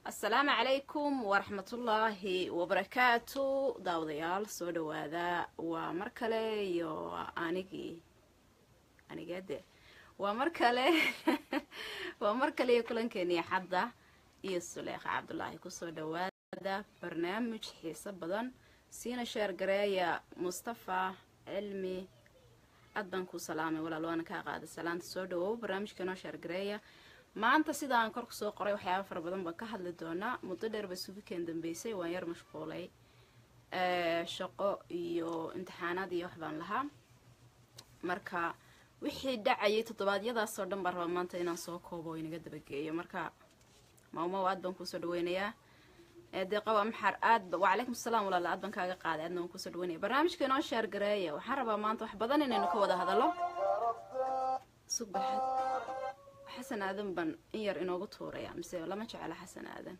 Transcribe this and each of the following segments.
Asalaamu calaykum waraxmatullaahi wabarakaatu. Daawadayaal, soo dhawaada. Waa mar kale iyo anigii anigade, waa mar kale, waa mar kale iyo kulankeeniyo xadda iyo Suleekha Cabdulaahi. Kusoo dhawaada barnaamij xiiso badan, siina share gareeya. Mustafa Cilmi, aad baan ku salaamay walaal, waana kaa qaada salaanta. Soo dhawow, barnaamijka noo share gareeya. Maanta sida aan kor kusoo qoray, waxyaaba fara badan baan ka hadli doonaa. Muddo dheer ba subikeen dambeysay, waan yar mashquulay, shaqo iyo imtixaanaad iyo wax baan lahaa. Marka wixii dhacayay toddobaadyadaasoo dhan baan rabaa maanta inaan soo koobo oo inaga dabageeyo. Marka maamo, aad baan kuusoo dhaweynayaa. Deeqa waa maxar aad. Wacalaykum asalaam walaala, aad baan kaaga qaaday, aadna waan kuusoo dhaweynaya. Barnaamijka inoo share gareeya. Waxaan rabaa maanta wax badan inaynu ka wada hadallo. Sug balxad, Xasan Aadan baan in yar inoogu tuuraya, mise lama jecela Xasan Aadan?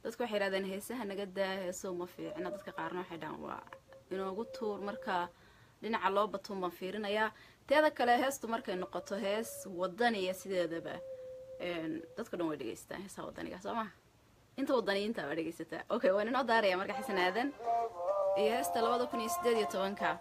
Dadka waxay yidhahdeen heesaha naga daa, heesow ma fiicna. Dadka qaarna waxay dhahaan waa inoogu tuur. Marka dhinaca loo batuun baan fiirinayaa. Teeda kale, heestu markay noqoto hees wadaniya, sideedaba dadka dhan way dhegeystaan heesaha wadaniga, soo maha? Inta wadaniyiinta waa dhegeysataa. Okay, waan inoo daaraya marka Xasan Aadan iyo heesta 2018-ka.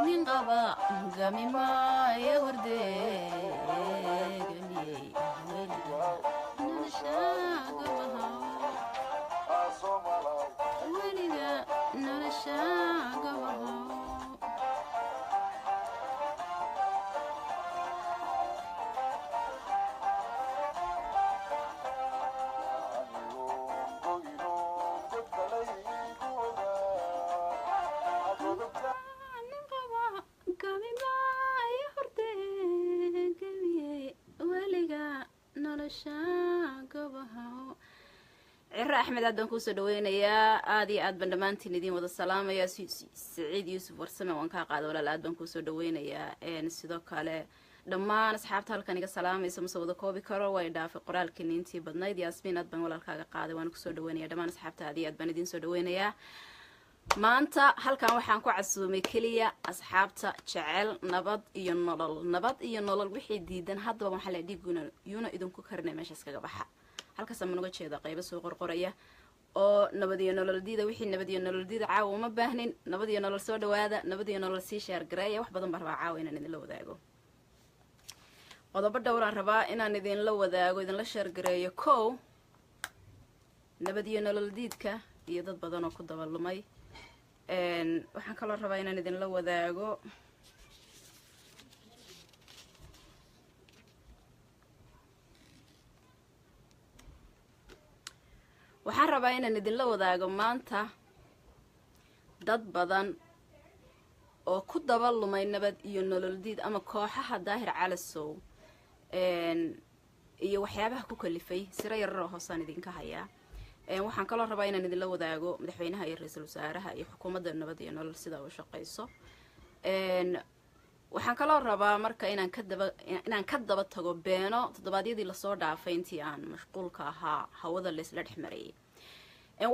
Nin qaba gamimaayo hordeegamiyey nolosha gobaha, weliga nolosha gobaha. Nin qaba gamimaayo hordeegamiyey weliga nolosha gobaha. Ciro Axmed, aad baan kuusoo dhaweynayaa. Aada iyo aad baan dhammaantiin idiin wada salaamaya. Saciid Yuusuf Warsame, waan kaa qaada walaal, aad baan kuusoo dhaweynayaa. Sidoo kale dhammaan asxaabta halkan iga salaamaysa mase wada koobi karo, way dhaafay qoraalkiini intii badnayd. Yaasmiin, aad baan walaalkaaga qaaday, waan kusoo dhaweynaya. Dhammaan asxaabta aad iyo aad baan idiin soo dhaweynayaa. Maanta halkan waxaan ku casuumay keliya asxaabta jecel nabad iyo nolol. Nabad iyo nolol wixii diidan haddaba waxaa la dhiiguna yuuna idinku karinay, meeshaas kaga baxa. Halkaas aan uga jeeda qaybo soo qorqoraya. Oo nabad iyo nololdiida, wixii nabad iyo nololdiida caawa uma baahnin. Nabad iyo nolol soo dhawaada, nabad iyo nolol sii share gareeya. Wax badan baan rabaa caawa inaan idinla wadaago, qodobo dhowraan rabaa inaan idinla wadaago, idinla share gareeyo. Kow, nabad iyo nolol diidka iyo dad badan oo ku dabalumay. Waxaan kaloo rabaa inaan idinla wadaago waxaan rabaa inaan idinla wadaago maanta dad badan oo ku dabalumay nabad iyo nolol diid ama kooxaha Daahir Calasow iyo waxyaabaha ku kalifay. Siro yararoo hoosaan idinka hayaa. Waxaan kaloo rabaa inaan idinla wadaago madaxweynaha iyo ra-iisul wasaaraha iyo xukuumadda nabad iyo nolol sida u shaqeyso. Waxaan kaloo rabaa marka inaan ka daba tago beeno toddobaadyadii lasoo dhaafay intii aan mashquulka ahaa hawada laysla dhex marayay.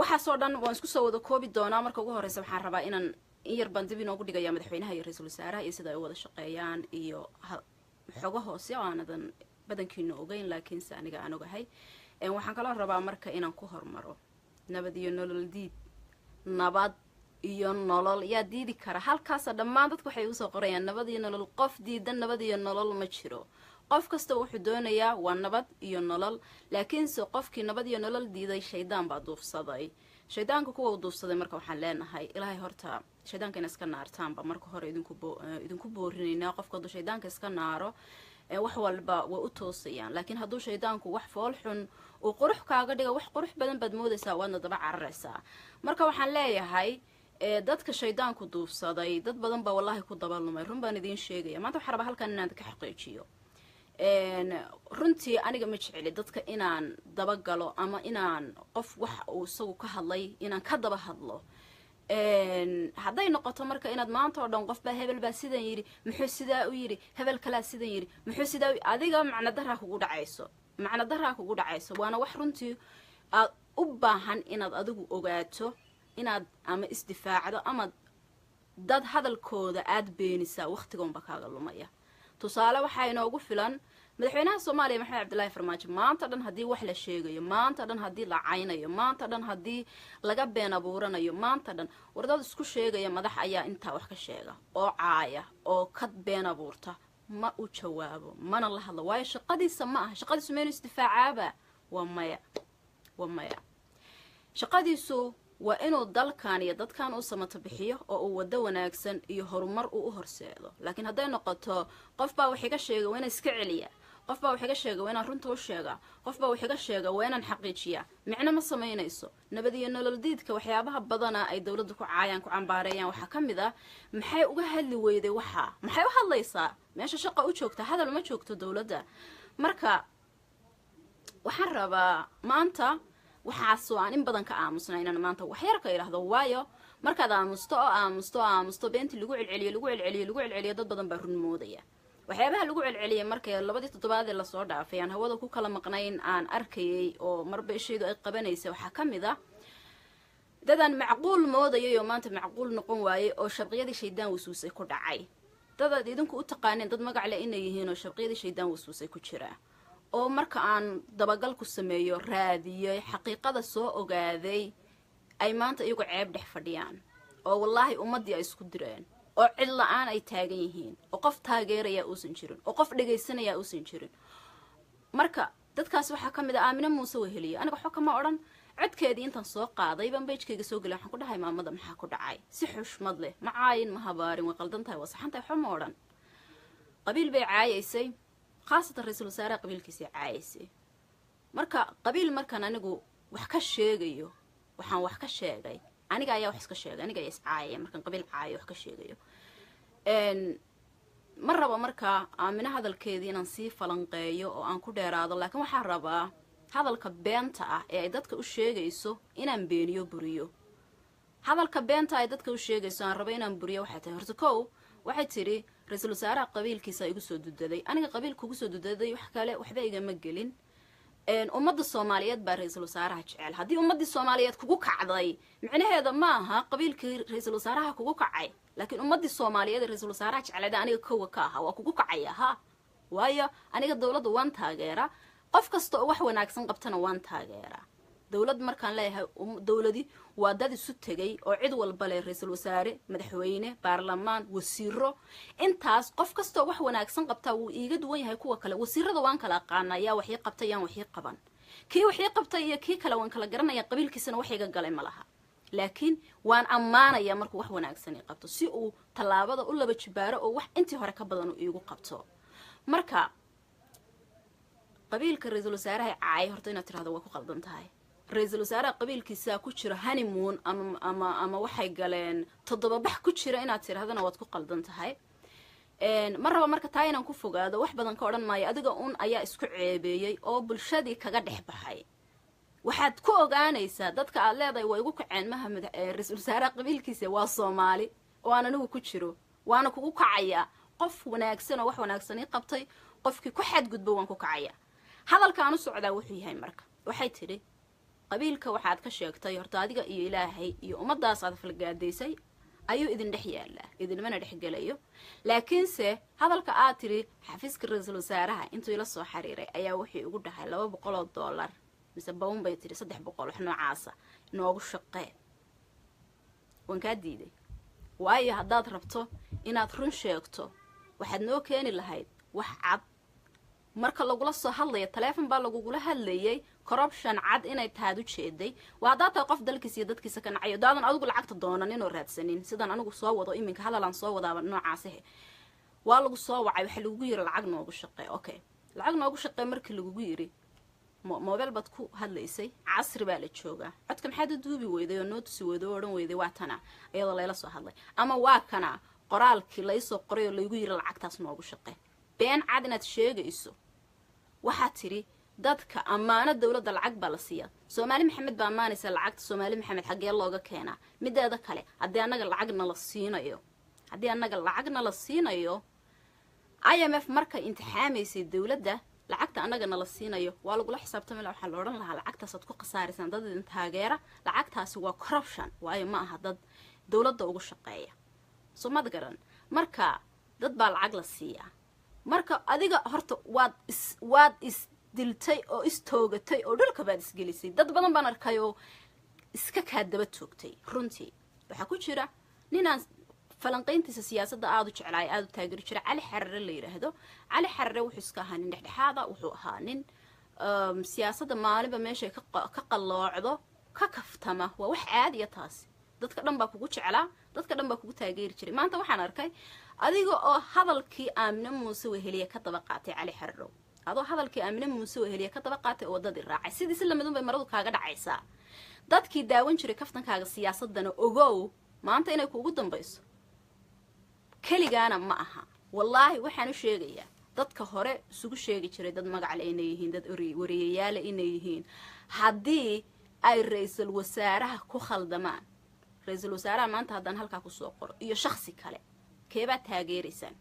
Waxaasoo dhan waan isku soo wada koobi doonaa. Marka ugu horeysa waxaan rabaa inaan in yar baan dib inoogu dhigaya madaxweynaha iyo ra-iisul wasaaraha iyo sida ay u wada shaqeeyaan iyo xogo hoose oo aanadan badankiina ogeyn, laakiinse aniga aan ogahay. Waxaan kaloo rabaa marka inaan ku hormaro nabad iyo nolol diid. Nabad iyo nolol yaa diidi kara? Halkaasa dhammaan dadku waxay usoo qorayaan nabad iyo nolol. Qof diida nabad iyo nolol ma jiro. Qof kasta wuxuu doonayaa waa nabad iyo nolol, laakiinse qofkii nabad iyo nolol diiday shaydaan baa duufsaday. Shaydaanka kuwa u duufsaday marka waxaan leenahay, Ilaahay horta shaydaanka ina iska naartaanba marka hore idinku boorinaynaa. Qofka hadduu shaydaanka iska naaro, wax walba way u toosayaan, laakiin hadduu shaydaanku wax fool xun uu qurux kaaga dhiga, wax qurux badan baad moodaysaa, waadna daba cararaysaa. Marka waxaan leeyahay dadka shaydaanku duufsaday, dad badan baa wallaahi ku dabalumay. Run baan idiin sheegaya maanta. Waxaan rabaa halkan inaan ka xaqiijiyo. Runtii aniga ma jecli dadka inaan dabagalo ama inaan qof wax uu isagu ka hadlay inaan ka daba hadlo. Hadday noqoto marka inaad maanta oo dhan qof baa hebel baa sidan yidhi, muxuu sidaa u yidhi, hebel kalaa sidan yidhi, muxuu sidaa u, adiga macno daraa kugu dhacayso, macno daraa kugu dhacayso. Waana wax runtii aad u baahan inaad adigu ogaato, inaad ama isdifaacdo ama dad hadalkooda aad beenisaa, waqtigoonba kaaga lumaya. Tusaale waxaa inoogu filan madaxweynaha Soomaaliya Maxamed Cabdillaahi Farmaajo. Maanta dhan haddii wax la sheegayo, maanta dhan haddii la caynayo, maanta dhan haddii laga been abuuranayo, maanta dhan wardad isku sheegaya madax ayaa intaa wax ka sheega oo caaya oo ka been abuurta, ma u jawaabo mana la hadlo, waayo shaqadiisa ma aha. Shaqadiisu maynu isdifaacaaba? Waa maya, waa maya. Shaqadiisu waa inuu dalkan iyo dadkan u samato bixiyo oo uu waddo wanaagsan iyo horumar uu u horseedo. Laakiin hadday noqoto qof baa wax iga sheega waa inaan iska celiya, qof baa wax iga sheega waa inaan runta u sheegaa, qof baa wax iga sheega waa inaan xaqiijiyaa, micno ma samaynayso. Nabad iyo nolol diidka waxyaabaha badana ay dowladda ku caayaan, ku cambaareeyaan waxaa ka mid ah: maxay uga hadli weyday waxaa? Maxay u hadlaysaa? Meesha shaqa u joogta, hadal uma joogto dowladda. Marka waxaan rabaa maanta waxaasoo aan in badan ka aamusnaa inaan maanta waxyar ka idhaahdo, waayo markaad aamusto oo aamusto oo aamusto, beentii lagu celceliyo, lagu celceliyo, lagu celceliyo, dad badan baa run moodaya. Waxyaabaha lagu celceliyay markay labadii toddobaad ee lasoo dhaafay aan hawada ku kala maqnayn aan arkayay oo marba ishaydu ay qabanaysa waxaa ka mid ah dadaan macquul moodayay oo maanta macquul noqon waayey oo shabqiyadii shaydaan wasuusay ku dhacay. Dadaad idinku u taqaaneen dad magac leh inay yihiin oo shabqiyadii shaydaan wasuusay ku jira, oo marka aan dabagal ku sameeyo, raadiyey, xaqiiqada soo ogaaday, ay maanta iyagu ceeb dhex fadhiyaan oo wallaahi ummaddii ay isku direen oo cid la-aan ay taagan yihiin oo qof taageerayaa uusan jirin oo qof dhegaysanayaa uusan jirin. Marka dadkaas waxaa ka mid ah Aamine Muuse Weheliye. Aniga waxba kama odhan. Codkeedii intaan soo qaaday baan page-kayga soo gelay. Waxaan ku dhahay: "Maamada maxaa ku dhacay?" Si xushmad leh, ma caayin, ma habaarin, way qaldan tahay, waa saxan tahay, waxba ma odhan. Qabiil bay caayaysay, khaasatan ra-iisul wasaaraha qabiilkiisay caayaysay. Marka qabiil markaan anigu wax ka sheegayo, waxaan wax ka sheegay aniga ayaa wax iska sheegay, aniga ayaa iscaayaya markaan qabiil caayo wax ka sheegayo. Ma rabo markaa Aamino hadalkeedii inaan sii falanqeeyo oo aan ku dheeraado, laakiin waxaan rabaa hadalka beenta ah ee ay dadka u sheegayso inaan beeniyo, buriyo. Hadalka beenta ay dadka u sheegayso aan rabo inaan buriyo waxay tahay: horta kow, waxay tidhi ra-iisul wasaaraha qabiilkiisa igu soo dudaday. Aniga qabiil kugu soo dudaday wax kale waxba igama gelin. Ummadda Soomaaliyeed baa ra-iisul wasaaraha jecel. Haddii ummaddii Soomaaliyeed kugu kacday, micnaheeda ma aha qabiilkii ra-iisul wasaaraha kugu kacay, laakiin ummaddii Soomaaliyeed ee ra-iisul wasaaraha jecleed aniga kowa ka ahaa waa kugu kacaya ha, waayo aniga dowladda waan taageera, qof kasta oo wax wanaagsan qabtana waan taageera. Dowlad markaan leeyahay, dowladi waa dad isu tegay oo cid walba leh: ra-iisul wasaare, madaxweyne, baarlamaan, wasiiro. Intaas qof kastoo wax wanaagsan qabtaa wuu iiga duwan yahay kuwa kale. Wasiirada waan kala aqaana, yaa waxii qabtay, yaan waxii qaban. Kii waxii qabtay iyo kii kale waan kala garanaya, qabiilkiisana wax iga galay ma laha. Laakiin waan ammaanaya markuu wax wanaagsan i qabto, si uu tallaabada u laba jibaaro oo wax intii hore ka badan uu iigu qabto. Marka qabiilka ra-iisul wasaaraha caay, horta inaad tirahdo waa ku qaldan tahay. Ra-iisul wasaaraha qabiilkiisaa ku jira honeymoon ama waxay galeen toddobabax ku jira inaad tirahdana waad ku qaldan tahay. Ma raba marka taa inaan ku fogaado, wax badan ka odhan maayo. Adiga un ayaa isku ceebeeyey oo bulshadii kaga dhex baxay. Waxaad ku ogaanaysaa dadka aad leedahay waa igu kaceen maha ra-iisul wasaaraha qabiilkiisa, waa Soomaali oo aan anigu ku jiro, waana kugu kacayaa. Qof wanaagsan oo wax wanaagsan ii qabtay qofkii ku xadgudbo waan ku kacaya. Hadalka aan u socdaa wuxuu yahay, marka waxay tidhi qabiilka waxaad ka sheegtay, horta adiga iyo Ilaahay iyo ummaddaas aad falgaadaysay ayuu idin dhex yaalaa, idinmana dhex gelayo. Laakiinse hadalka aad tidhi, xafiiska ra-iisul wasaaraha intuu ila soo xiriiray ayaa wuxuu igu dhahay $200 mise bawn bay tidhi, 300, wax noocaasa noogu shaqee. Waan kaa diiday, waayo haddaad rabto inaad run sheegto waxaad noo keeni lahayd wax cad. Marka lagula soo hadlaya taleefon baa lagugula hadlayay, corruption cad inay tahaad u jeeday. Waa haddaad tahay qof dalkiisa iyo dadkiisa ka nacayo, daadan adigu lacagta doonan inuu raadsanin. Sidaan anigu soo wado iminka, hadalaan soo wadaaba noocaasihe. Waa lagu soo wacay, waxaa lagugu yiri lacag noogu shaqee. Okay, lacag noogu shaqee markii lagugu yiri, mobile baad ku hadlaysay, casri baa la joogaa. Codka maxaad u duubi weyday oo noo tusi weyday oo odhan weyday waa tana iyadoo layla soo hadlay, ama waa kana qoraalkii laysoo qoray oo laygu yiri lacagtaas noogu shaqee? Been cad inaad sheegayso. Waxaad tidhi dadka ammaano dowladda lacag baa la siiyaa. Soomaali Maxamed baa ammaanaysa lacagta. Soomaali Maxamed xaggee looga keenaa? Mideeda kale, haddii annaga lacag nala siinayo, haddii annaga lacag nala siinayo, IMF markay imtixaamaysay dowladda, lacagta annaga nala siinayo waa lagula xisaabtami laha. Waxaa la odhan lahaa lacagtaasaad ku khasaaraysaan dad idin taageera, lacagtaasi waa corruption, waayo ma aha dad dowladda ugu shaqeeya. Soo mad garan? Marka dad baa lacag la siiyaa. Marka adiga horta waad is diltay oo istoogatay oo dhulka baad isgelisay. Dad badan baan arkay oo iska kaa daba toogtay. Runtii waxaa ku jira ninaan falanqayntiisa siyaasadda aada u jeclaay, aada u taageeri jira, Cali Xarare la yidhaahdo. Cali Xarare wuxuu iska ahaa nin dhexdhexaada, wuxuu ahaa nin siyaasadda maalinba meeshay ka qalloocdo ka kaftama. Waa wax caadiya taasi. Dadka dhan baa kugu jeclaa, dadka dhan baa kugu taageeri jiray. Maanta waxaan arkay adiga oo hadalkii Aamine Muuse Weheliye ka daba qaatay. Cali Xararow, adoo hadalkii Aamine Muuse Weheliye ka daba qaatay oo waddadii raacay, sidii si lamidun bay maradu kaaga dhacaysaa. Dadkii daawan jiray kaftankaaga siyaasadana, ogow maanta inay kuugu dambayso. Keligaana ma aha, wallaahi. Waxaan u sheegayaa dadka hore isugu sheegi jiray dad magacle inay yihiin, dad wariyayaala inay yihiin, haddii ay ra-iisul wasaaraha ku khaldamaan, ra-iisul wasaaraha maanta haddaan halkaa kusoo qoro iyo shaksi kale, keebaad taageeraysaan?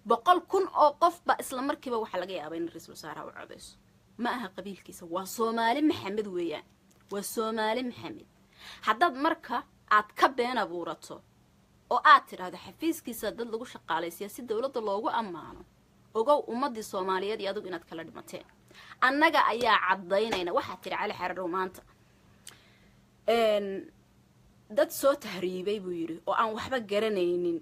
100,000 oo qofba isla markiiba waxaa laga yaabaa in ra-iisul wasaaraha u codayso. Ma aha qabiilkiisa, waa Soomaali Maxamed weeyaan, waa Soomaali Maxamed. Haddaad marka aad ka been abuurato oo aad tidhaahdo xafiiskiisa dad lagu shaqaalaysiya si dowladda loogu ammaano, ogow ummadii Soomaaliyeed iyo adigu inaad kala dhimateen. Annaga ayaa caddaynayna. Waxaad tidhi Cali Xararow maanta dad soo tahriibay buu yidhi oo aan waxba garanaynin,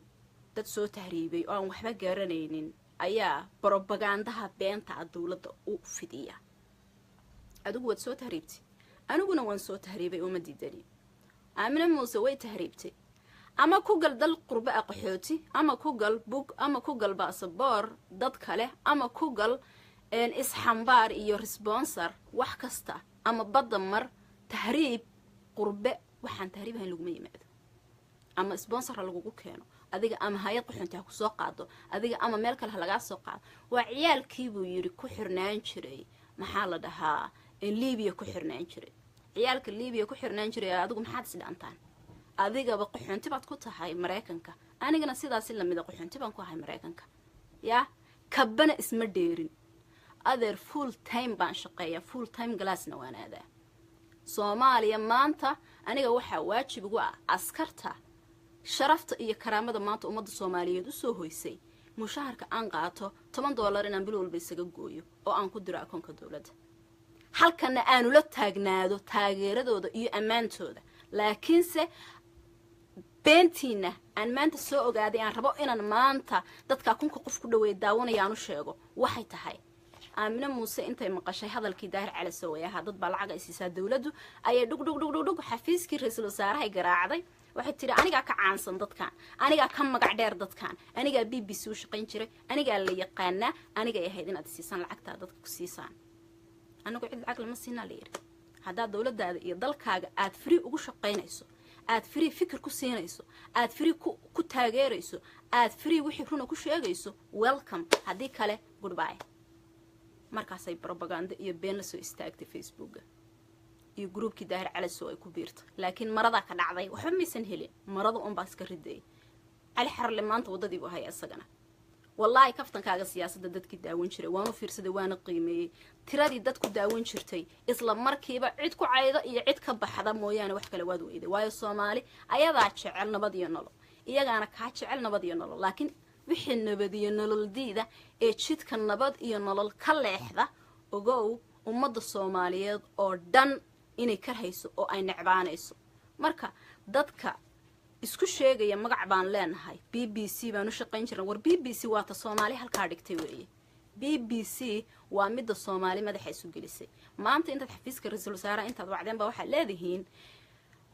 dad soo tahriibay oo aan waxba garanaynin ayaa brobagandaha beenta a dowladda u fidiya. Adigu waad soo tahriibtay, aniguna waan soo tahriibay oo ma diidani. Aamine Muuse way tahriibtay. Ama ku gal dal qurbe a qaxooti, ama ku gal bug, ama ku gal baasaboor dad kale, ama ku gal isxambaar iyo sponsor, wax kasta, ama badda mar. Tahriib qurbe waxaan tahriibahayn laguma yimaado. Ama sponsor ha lagugu keeno adiga, ama hay-ad qaxoonti ha kusoo qaado adiga, ama meel kale ha lagaa soo qaado. Waa ciyaalkii buu yidhi ku xirnaan jiray, maxaa la dhahaa, Libiya ku xirnaan jiray. Ciyaalka Libiya ku xirnaan jiray adigu maxaad is dhaantaan? Adigaba qaxoonti baad ku tahay Maraykanka, anigana sidaasi lamida qaxoonti baan ku ahay Maraykanka. Yaa kabana isma dheerin adeer. Full time baan shaqeeyaa, full time class-na waan aadaa. Soomaaliya maanta aniga waxaa waajib igu ah askarta sharafta iyo karaamada maanta ummadda Soomaaliyeed usoo hoysay, mushaharka aan qaato $10 inaan bil walba isaga gooyo oo aan ku diro akoonka dowladda. Halkana aanu la taagnaado taageeradooda iyo ammaantooda. Laakiinse beentiina aan maanta soo ogaaday, aan rabo inaan maanta dadka 1000-ka qof ku dhaweeya daawanaya aan u sheego, waxay tahay: Aamine Muuse intay maqashay hadalkii Daahir Calasow ee ahaa "dad baa lacag ay siisaa dowladdu" ayay dhug dhug dhug dhug dhug xafiiskii ra-iisul wasaarahay garaacday. Waxay tidhi, "Anigaa ka caansan dadkan, anigaa ka magac dheer dadkan, anigaa BBC u shaqayn jiray, anigaa la yaqaanaa, anigay ahayd inaad siisaan lacagtaa dadka ku siisaan." Anigu cid lacag lama siinaa la yidhi. Haddaad dowladdaada iyo dalkaaga aad free ugu shaqaynayso, aad free fikir ku siinayso, aad free ku taageerayso, aad free wixii runa ku sheegayso, welcome. Haddii kale, goodbye. Markaasay brobagando iyo been la soo istaagtay Facebooka iyo groupkii Daahir Calasow ay ku biirtay. Laakiin maradaa ka dhacday, waxba maysan helin, marada unbaa iska ridayay. Cali Xarle maanta waddadii buu haya isagana. Wallaahi, kaftankaaga siyaasadda dadkii daawan jiray waanu fiirsaday, waana qiimeeyey. Tiradii dadku daawan jirtay isla markiiba cid ku cayda iyo cid ka baxda mooyaane wax kale waad weyday. Waayo, Soomaali ayadaa jecel nabad iyo nolol, iyagaana kaa jecel nabad iyo nolol. Laakiin wixii nabad iyo nolol diida ee jidka nabad iyo nolol ka leexda, ogow ummadda Soomaaliyeed oo dhan inay karhayso oo ay necbaanayso. Marka dadka isku sheegaya magac baan leenahay, BBC baan u shaqayn jirna, war BBC waata Soomaali halkaa dhigtay weeye. BBC waa midda Soomaali madaxa isu gelisay. Maanta intaad xafiiska ra-iisul wasaaraha intaad wacdeen baa waxaad leedihiin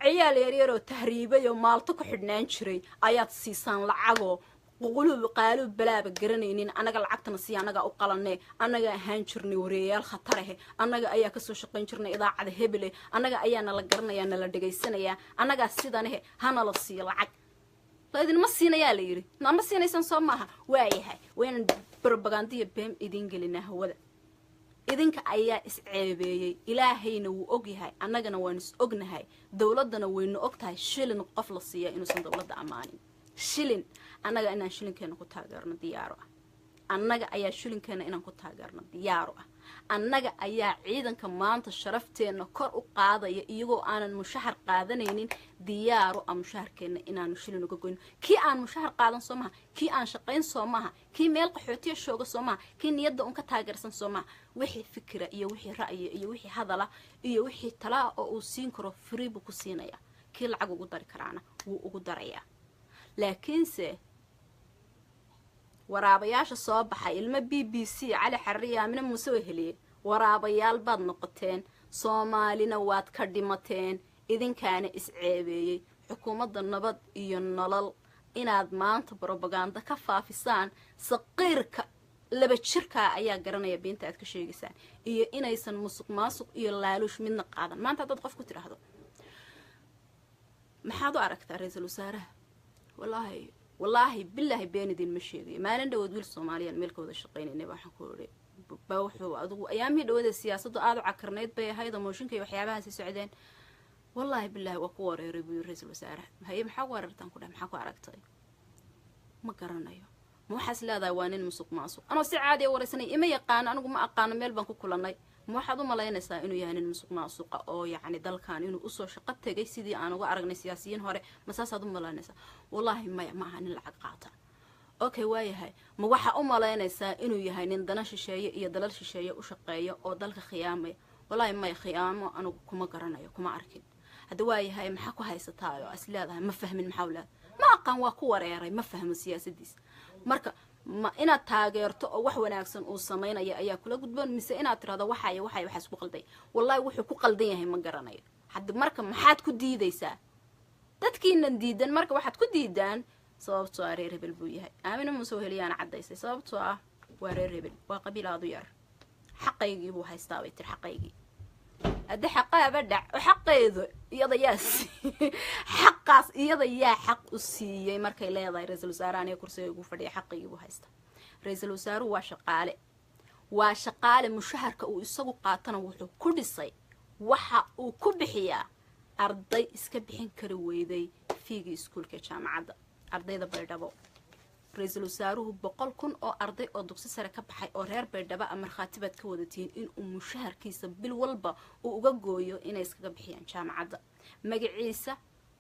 ciyaal yaryar oo tahriibay oo Maalto ku xidhnaan jiray ayaad siisaan lacagoo qulub qaalub balaaba garanaynin. Annaga lacagtana siiya, annagaa u qalanee, annaga ahaan jirnay wareeyayaal khatarahe, annaga ayaa kasoo shaqayn jirnay idaacada hebele, annaga ayaa nala garanaya, nala dhegaysanayaa, annagaa sidanahe, hanala siiyo lacag. Laydinma siinayaa la yidhi, nama siinaysaan soo maaha? Waayahay, waa inaan brobagandiya been idiin gelinaa hawada. Idinka ayaa is-ceebeeyey. Ilaahayna wuu ogyahay, annagana waanu is ognahay, dowladdana waynu og tahay shilin qof la siiya inuusan dowladda ammaanin. Shilin annaga inaan shilinkeena ku taageerno diyaaro ah, annaga ayaa shilinkeena inaan ku taageerno diyaaro ah. Annaga ayaa ciidanka maanta sharafteenna kor u qaadaya iyagoo aanan mushahar qaadanaynin diyaaro ah mushaharkeenna inaanu shilin uga goyno. Kii aan mushahar qaadan soo maha? Kii aan shaqayn soo maha? Kii meel qaxootiya shooga soo maha? Kii niyadda un ka taageersan soo maha? Wixii fikira iyo wixii ra'yi iyo wixii hadala iyo wixii talaa oo uu siin karo free buu ku siinaya. Kii lacag ugu dari karaana wuu ugu darayaa. Laakiinse waraabayaasha soo baxay, ilmo BBC, Cali Xarriya, Aamine Muuse way heliyey, waraabayaal baad noqoteen, Soomaalina waad ka dhimateen, idinkaana is-ceebeeyey. Xukuumadda nabad iyo nolol inaad maanta brobaganda ka faafisaan, saqiirka laba jirkaa ayaa garanaya beenta aad ka sheegaysaan iyo inaysan musuq maasuq iyo laaluush midna qaadan. Maanta haddaad qof ku tidhaahdo, "Maxaad u aragtaa ra-iisul wasaaraha?" Wallaahi, wallaahi, bilaahi, been idin ma sheegayo. Maalin dhawood wiil Soomaaliyan meel ka wada shaqaynaynay waxaan ku idhi ba wuxuu adigu ayaamihii dhawaada siyaasaddu aada u cakarnayd bay ahayd oo mooshinka iyo waxyaabahaasi socdeen. "Wallaahi bilaahi, waa ku wareeray," buu yiri ra-iisul wasaaraha. "Haye, maxaa ku wareertaan?" ku dheh. "Maxaa ku aragtay?" "Ma garanayo. Ma waxaas leedahay waa nin musuq maasuq?" Anoo si caadiya waraysanay, ima yaqaano, anigu ma aqaano, meel baan ku kulannay. "Ma waxaad u malaynaysaa inuu yahay nin musuq maasuqa oo yacni dalkan inuu usoo shaqo tegay sidii aan uga aragnay siyaasiyiin hore, ma saasaad u malaynaysaa?" "Wallaahi maya, ma aha nin lacag qaata." "Okay, waayahay, ma waxaa u malaynaysaa inuu yahay nin dana shisheeye iyo dalal shisheeye u shaqeeya oo dalka khiyaamaya?" "Wallaahi maya, khiyaamo anigu kuma garanayo, kuma arkin." "Hadda waayahay, maxaa ku haysataa oo is leedahay?" "Ma fahmin." "Maxaa u leedahay?" "Ma aqaan, waa ku wareeray, ma fahmo siyaasadiisa." Marka ma inaad taageerto oo wax wanaagsan uu samaynaya ayaa kula gudboon, mise inaad tirahdo waxay waxay waxaas ku qalday? "Wallaahi wuxuu ku qaldan yahay ma garanayo." Hadda marka maxaad ku diidaysaa dadkiinan diidan? Marka waxaad ku diidaan sababtoo ah reer hebel buu yahay. Aamina Muuse Heliyaana caddaysay sababtoo ah waa reer hebel, waa qabiil aadu yar. "Xaqaygii buu haystaa," bay tiri, "xaqaygii." Haddi xaqaaba dhac xaqeedu iyada yaa xaqaas, iyada yaa xaq u siiyey markay leedahay ra-iisul wasaare aniga kursiga ugu fadhiya xaqaygii buu haystaa? Ra-iisul wasaaruhu waa shaqaale, waa shaqaale. Mushaharka uu isagu qaatana wuxuu ku dhisay, waxa uu ku bixiyaa arday iska bixin kari weyday feegii iskuulka jaamacadda, ardayda Baydhabo. Ra-iisul wasaaruhu 100,000 oo arday oo dugsi sare ka baxay oo reer Baydhabo a markhaati baad ka wadatiin inuu mushaharkiisa bil walba uu uga gooyo inay iskaga bixiyaan jaamacadda. Magaciisa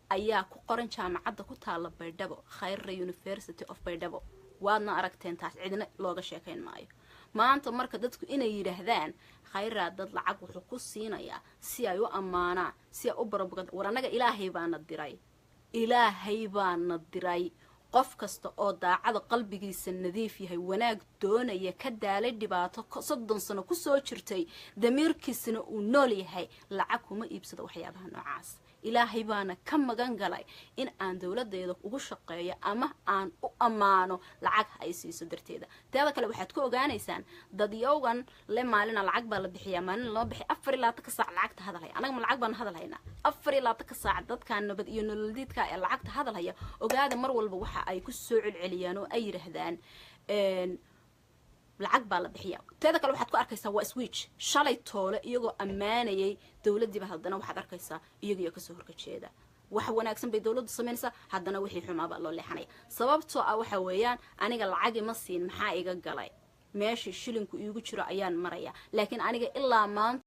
ayaa ku qoran jaamacadda ku taala Baydhabo, Khayra University of Baydhabo. Waadna aragteen taas, cidna looga sheekayn maayo. Maanta marka dadku inay yidhaahdaan Khayraa dad lacag wuxuu ku siinayaa si ay u ammaanaan, si ay u barobagand. War, annaga Ilaahay baana diray, Ilaahay baana diray. Qof kasta oo daacada, qalbigiisa nadiif yahay, wanaag doonaya, ka daalay dhibaato 30 sano kusoo jirtay, damiirkiisana uu nool yahay, lacag kuma iibsado waxyaabaha noocaas. Ilaahay baana ka magan galay in aan dowladeeda ugu shaqeeyo ama aan u ammaano lacag ay siiso darteeda. Teeda kale, waxaad ku ogaanaysaan dadyowgan le maalina lacag baa la bixiyaa, maalina loo bixiy, 24-ka saac lacagta hadalhaya. Anaga ma lacag baan hadal haynaa? 24-ka saac dadkan nabad iyo nololdiidka ee lacagta hadalhaya, ogaada, mar walba waxa ay ku soo celceliyaan oo ay yidhaahdaan lacag baa la bixiya. Teeda kale, waxaad ku arkaysaa waa switch. Shalay toole iyagoo ammaanayay dowladdiiba, haddana waxaad arkaysaa iyagiyo kasoo horkajeeda. Wax wanaagsan bay dowladdu samaynaysaa, haddana wixii xumaabaa loo leexanaya. Sababtoo ah waxa weeyaan, aniga lacagi ma siin, maxaa iga galay? Meeshii shilinku iigu jiro ayaan maraya. Laakiin aniga ilaa maanta